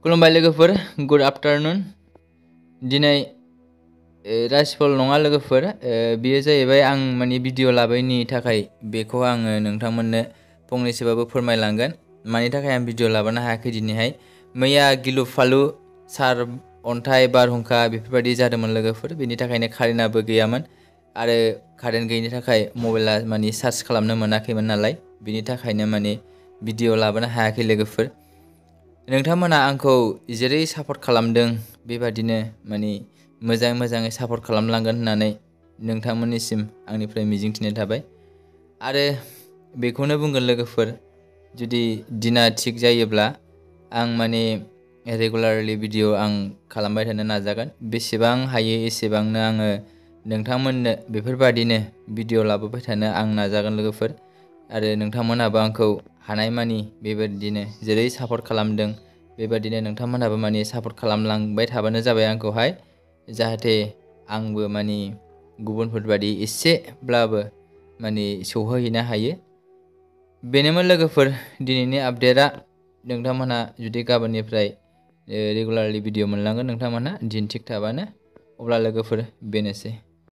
खुलुमबाय लोगोफोर, good afternoon. दिनै राशिफल नङा लोगोफोर, बेयो जाहैबाय आं माने भिडिअ लाबोयनि थाखाय बेखौ आङो नोंथांमोननो फंनैसोबाबो फोरमायलांगोन मानि थाखाय आं भिडिअ लाबोनो हायाखै दिनैहाय। मैया गिलु फालु सार अन्थाइ बारहुंखा बेफोरबायदि जादोंमोन लोगोफोर, बेनि थाखायनो कारेन्टआबो गैयामोन आरो कारेन्ट गैयिनि थाखाय मबाइला माने चार्ज खालामनो मोनाखैमोन नालाय, बेनि थाखायनो माने भिडिअ लाबोनो हायाखै लोगोफोर। नोंथांमोना आंखौ जेरै सापर्ट खालामदों बेबादिनो माने मोजाङै सापर्ट खालामलांगोन होननानै नोंथांमोननिसिम आंनिफ्राय मिजिंथिनाय थाबाय। आरो बेखौनो बुंगोन लोगोफोर, जुदि दिना थिग जायोब्ला आं माने रेगुलारलि भिडिअ आं खालामबाय थानो नाजागोन। बेसेबां हायो एसेबांनो आङो नोंथांमोननो बेफोरबादिनो भिडिअ लाबोबाय थानो आं नाजागोन लोगोफोर। आरो नोंथांमोनहाबो आंखौ हानायमानि बेबायदिनो जेरै सापर्ट खालामदों बेबायदिनो नोंथांमोनहाबो माने सापर्ट खालामलांबाय थाबानो जाबाय आंखौहाय, जाहाथे आंबो माने गुबुनफोरबादि एसेब्लाबो माने सौहैनो हायो। बेनोमोन लोगोफोर दिनैनि आपडेटआ। नोंथांमोनहा जुदि गाबोननिफ्राय रेगुलारलि भिडिअ मोनलांगोन नोंथांमोनहा दिन थिग थाबानो, अब्ला लोगोफोर बेनोसै।